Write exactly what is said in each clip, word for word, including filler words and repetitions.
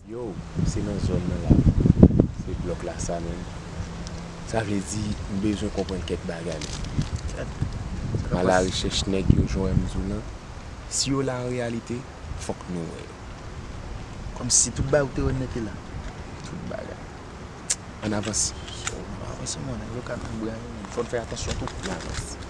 Yo, se nan zòn nan la. Se blòk la sa menm. Sa vle di, m bezwen konprann kèk bagay menm. M a la rechèch nèg yo, jan w wè m di w lan. Si yo la an reyalite, fòk nou wè yo. Kòmsi tout bagay ou te wè nèt te la. Tout bagay. Ann avanse. Ann avanse, mwen, yo ka kanbre a yo menm. Fò n fè atansyon tou. Ann avanse.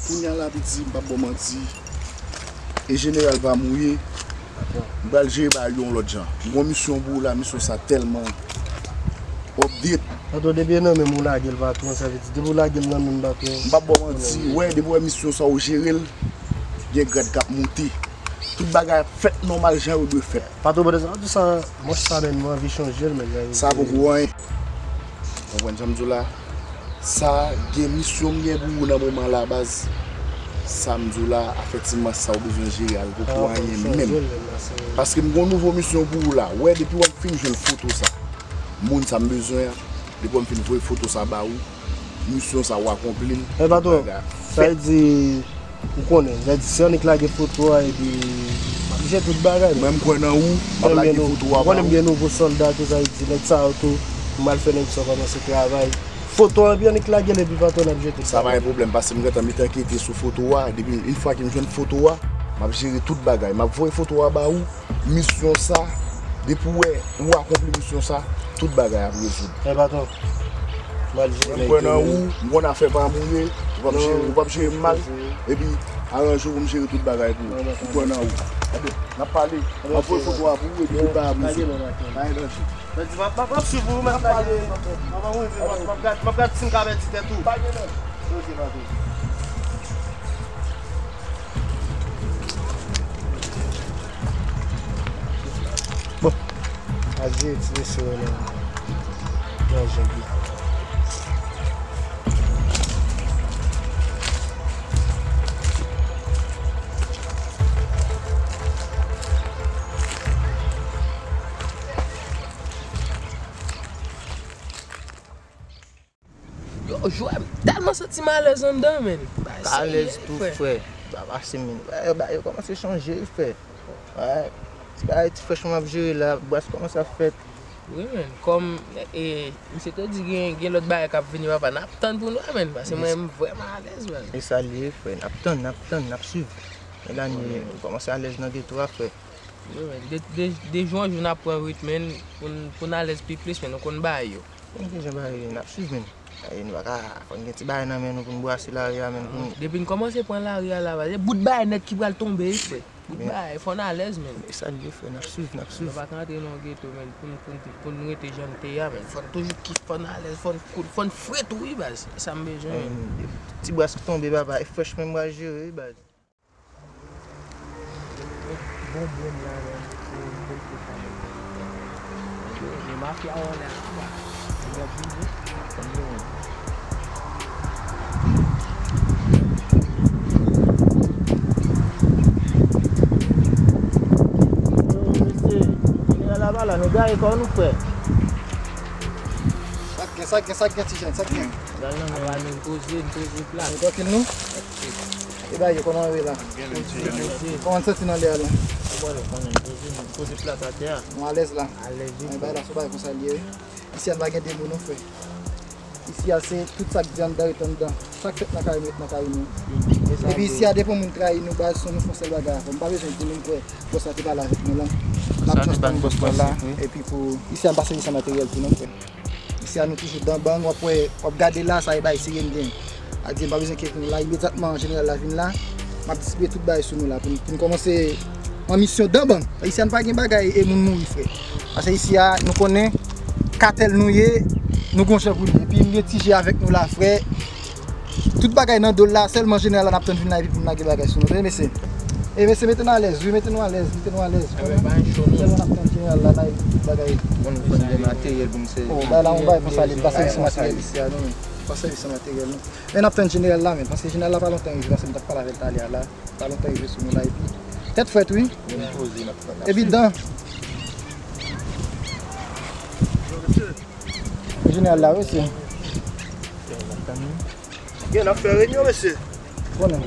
Kounye a la, piti, m p ap ba w manti. E jeneral pa mouye. M pral jere bagay yo yon lòt jan. M gon misyon pou ou la, misyon sa tèlman update. Patwon, depi e nan men m ou lage l, patwon, sa vle di, depi w lage l nan men m, patwon. M p ap ba w manti, wè, depi w wè misyon sa ou jere l, gen grad k ap monte. Tout bagay ap fèt nòmal jan yo dwe fèt. Patwon, pandan sa, tout sa, mwen sa menm, mwen anvi chanje l, men sa poko anyen. Konprann sa m di w la? Sa gen misyon m gen pou ou nan moman la, baz. Sa m di w la, afèktivman, sa w bezwen jere a, l poko anyen menm. Paske m gen yon nouvo misyon pou ou la. Wè, depi w ap fin jwenn foto sa, moun sa m bezwen an, depi w ap fin voye foto sa ba ou, misyon sa w akonpli l. Men patwon, sa vle di, ou konnen, sa vle di, si annik lage foto a, epi m ap jere tout bagay. Mwen, m kwè nan ou, m ap lage foto a ba ou. Ou konnen m gen nouvo sòlda tou, sa vle di, nèg sa yo tou, m al fè nèg sa yo kòmanse travay. Foto a, epi annik lage l, epi patwon, n ap jere tout bagay. Sa pa gen pwoblèm, paske m gentan mete ankete sou foto a, depi yon fwa ke m jwenn foto a, m ap jere tout bagay. M ap voye foto a ba ou, misyon sa, depi w wè ou akonpli misyon sa, tout bagay ap rezoud. Men patwon, m al jere nèg yo. Mwen, m kwè nan ou, m konn afè pa mouye, ou p ap jere, ou p ap jere m mal, epi aranje w pou m jere tout bagay pou ou. M kwè nan ou. Ebyen, n ap pale, m ap voye foto a pou ou, epi tout bagay ap rezoud. Pa gen danje. Mwen di, m ap, m ap, m ap swiv ou, m ap lage, m ap, m ap, m ap gad, m ap gad si m ka pèdi tèt ou. Pa gen danje. Ok, patwon. Bon, al jere ti mesye yo nan, nan jèg la. Yo, jwè, m tèlman santi m alèz anndan, menn. Bagay serye, frè. Alèz tou, frè. Ba pase, menn. Bagay, bagay yo kòmanse chanje, frè. Ti bagay ti frèchman m ap jere la, bras kòmanse ap fèt. Wi, menn. Kòm, e, misye te di gen, gen lòt bagay k ap vini, papa, n ap tann pou n wè, menn. Paske mwen, m vrèman alèz, menn. E sa l ye, frè. N ap tann, n ap tann, n ap swiv. Melanie kòmanse alèz nan geto a, frè. Wi, menn. De, de, de jou an jou, n ap pran ritm, menn, pou n, pou n alèz pi plis, menn. Nou konn bagay yo. Bon, kijan bagay yo ye? N ap swiv, menn. Ay, nou pa ka, fò n gen ti bagay nan men nou pou n brase lari a, menn, pou n... Depi n kòmanse pran lari a la, se bout bagay nèt ki pral tonbe, wi, frè. Bout bagay, fò n alèz, menn. E sa l ye, frè, n ap swiv, n ap swiv. Nou pa ka antre nan yon geto, menn, pou n, pou n, pou n rete jan n te ye a, menn. Fò n toujou ki, fò n alèz, fò n koul, fò n fre tou, wi, baz. Se sa m bezwen, menn. Ti bras ki tonbe, papa, e frèch menm m pral jere, wi, baz. Bon, bon, la, la, se, se, se sa, men. Men mafya yo anlè a, kwa. Nèg yo ap vini. Yo, mesye, jeneral la pa la, nou gaye kò nou, frè. Sa k gen, sa k gen, sa k gen, ti jèn, sa k gen? Pral nan men a, nou poze, nou poze plat. Nou trankil, nou? E bagay yo, kòman w ye la? Kòman w santi nan lè a la? Poze plat atè a. Nou alèz la. Alèz wi. Bagay la, se bagay konsa l ye wi. Isi a n pa gen de mo non, frè. Isi a se tout sa k di anndan ret anndan. Sa k fèt nan kay nou ret nan kay nou. Epi isi a depi yon moun trayi nou baz, se nou fè yon sèl bagay avè l. M pa bezwen di nou frè, bòs la te pale avèk nou la. N ap transfè bòs la la. Epi pou isi a n pa sèvi sa materyèl tou non frè. Isi a nou toujou dan bang, w ap wè, w ap gade la, sa e bay sirèn gen. A di m pa bezwen kite nou la, imedyatman jeneral la vin la, m ap distribiye tout bagay sou nou la pou n, pou n kòmanse an misyon dan bang. Isi a n pa gen bagay e moun mouri frè. Paske isi a nou konnen katèl nou ye, nou gon jan pou li. Epi m gen ti je avèk nou la frè. Tout bagay nan do l la, sèlman jeneral la n ap tann vin la epi pou n lage bagay sou nou. Tande mesye. E mesye, mete nou alèz, wi, mete nou alèz, mete nou alèz. Enben, pa gen cho non. Sèlman n ap tann jeneral la, la epi tout bagay. Bon, nou fè de materyèl pou m sèvi. Oh, bay la, yon bagay konsa, li pa sèvi san materyèl isi a, non, men. Pa sèvi san materyèl, non. Men n ap tann jeneral la, men, paske jeneral la pa lontan rive, paske m t ap pale avè l talè a la. Pa lontan rive sou nou la, epi tèt frèt, wi. Epi dan. Jeneral la, wi, se. Gen, n ap fè renyon, mesye. Konnen.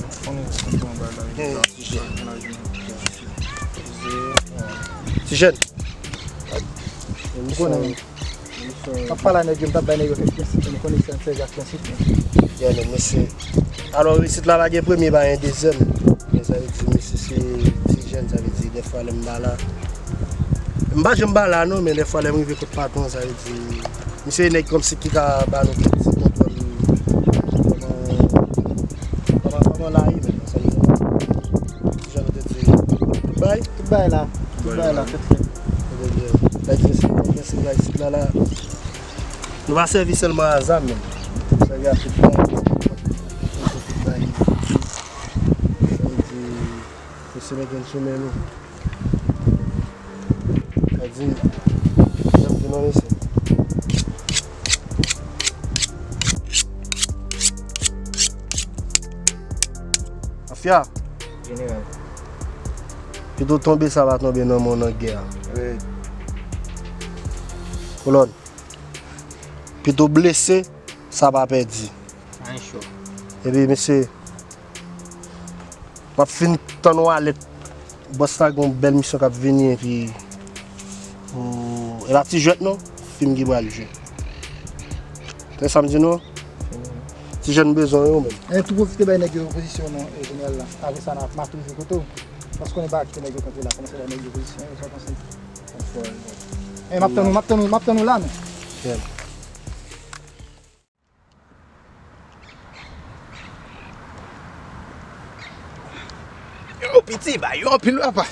Gen ti jèn. Ti jèn. Konnen. M ap pale a nèg yo, m t ap bay nèg yo kèk prensip, m konnen se sèvi ak prensip. Yeah, men mesye. Alò, isit la pa gen premye, pa gen dezyèm. Men sa vle di, mesye, se ti jèn, sa vle di, dèfwa lè m pa la. M pa janm pa la, non, men dèfwa lè m rive kot patwon, sa vle di, misye e nèg kòmsi ki ka ba nou kèk ti kontwòl. Kòman, kòman, kòman la ye, men, sa vle di, jan nou te di, tout bay. Tout bay la. Tout bay la, fèt fèt. Ebyen, sa di se yon prensip la isit la, la. Nou pa sèvi sèlman a zam, men. Nou sèvi a tout bay. Tout bay. Sa vle di, nou se mete l sou men nou. Sa di, jan m di non, mesye. Mafya. Jeneral. Pito tonbe sa pa tonbe nan men w nan gè a. Wi. Kolòn. Pito blese sa pa pèdi. Epi mesye, m ap fin tann yon alèt. Bòs la gen yon bèl misyon k ap vini epi, oh, e pa ti jwèt non, fim ki pral jwe. Tande sa m di nou? Ti jèn bezwen yo menm. E tou pwofite bay nèg yo pozisyon non, e jeneral la. Apre sa n ap matrize kote w. Paske konnen pa kite nèg yo kanpe la, kòmanse bay nèg yo pozisyon, yo sa panse. E m ap tann ou, m ap tann ou, m ap tann ou la men. Yeah. Yo, piti, ba yo anpil papa.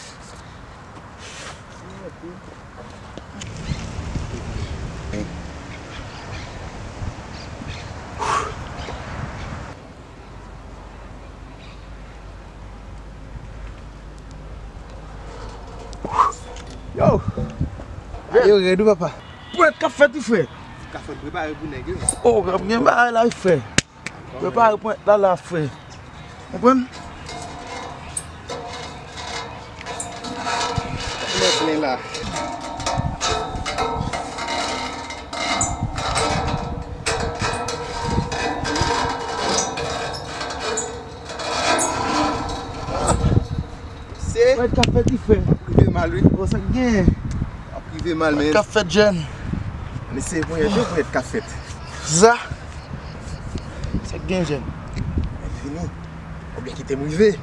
Yo! Yo rèd wi papa. Pwent k ap fèt wi frè. Ka fèt prepare pou nèg yo. Oh, gen bagay la wi frè. Prepare pwent la la frè. Konprann? Mwen plen la. Se. Mwen ka fè dife. Ap rive mal wi. O sa k gen. Ap rive mal men. Ka fèt jèn. Mesye, ponyèt yo ponyèt ka fèt. Sa. Sa k gen jèn. Mèt vini. Oubyen kite m rive.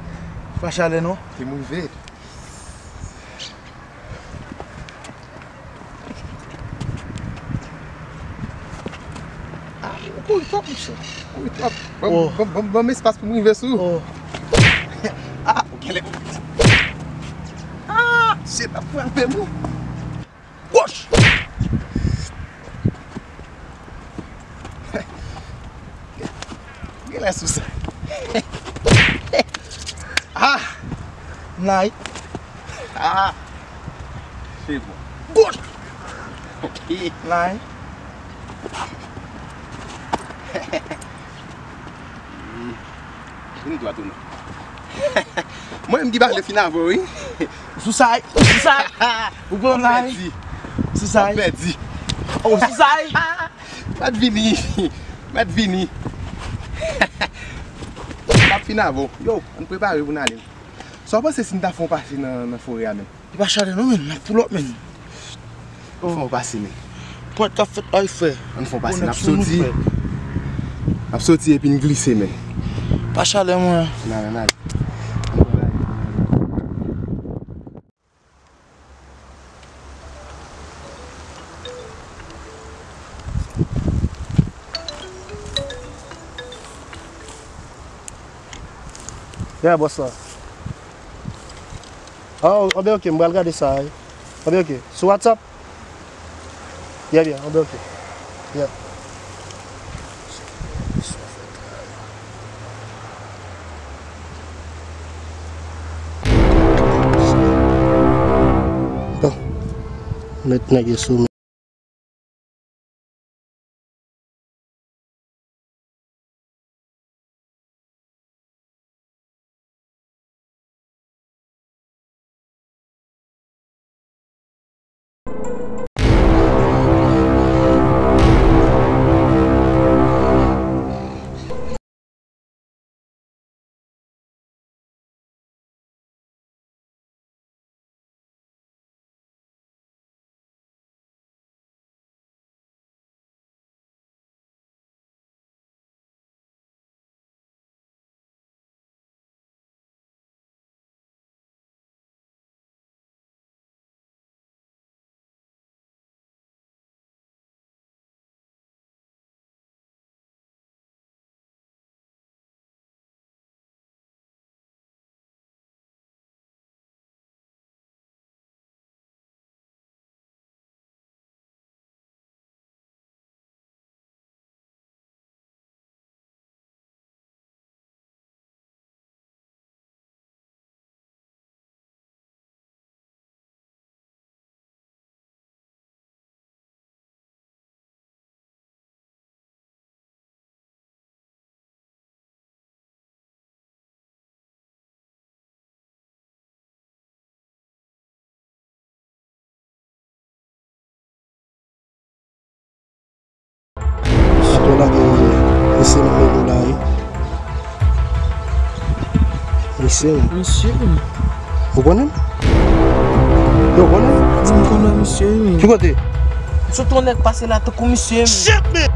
Pa chalè non. Kite m rive. Ah, ou kouri twòp, monchè. Ou kouri twòp. Ban m, ban m, ban m, ban m espas pou m rive sou. Ah, ou genlè. Ah, se pa frape m, wi. Woch! Genlè sou sa. Ah! Night. Ah! Se bon. Good! Ok. Night. Vini dwat ou non. Mwen menm ki pa vle fin avè w, wi. Sou sa, sou sa. Ou pran la. Pèdi. Sou sa. Pèdi. Oh, sou sa. Mèt vini. Mèt vini. M ap Fin avè w. Yo, ann prepare pou n ale. Sa w panse si n ta fè yon pase nan, nan forè a, menm? Li pa chalè non, menm. N ap pull up, menm. Ann fè yon pase, menm. Pwèt k ap fèt la wi, frè. Ann fè yon pase, n ap soti. N ap soti epi n glise, menm. Pa chalè, mwen. N ale, n ale. Yeah, boss la. Oh, anben, ok, m pral gade sa, wi. Anben, ok. Sou WhatsApp? Yeah, byen, anben, ok. Yeah. Bon. Met nèg yo sou mwen. Atò la gen mesye nan men nou la, wi. Mesye, wi. Mesye, wi. Ou konnen l? Yo, ou konnen l? Di m konnen misye, wi. Ki kote? M sot wè yon nèg pase la tankou misye, wi.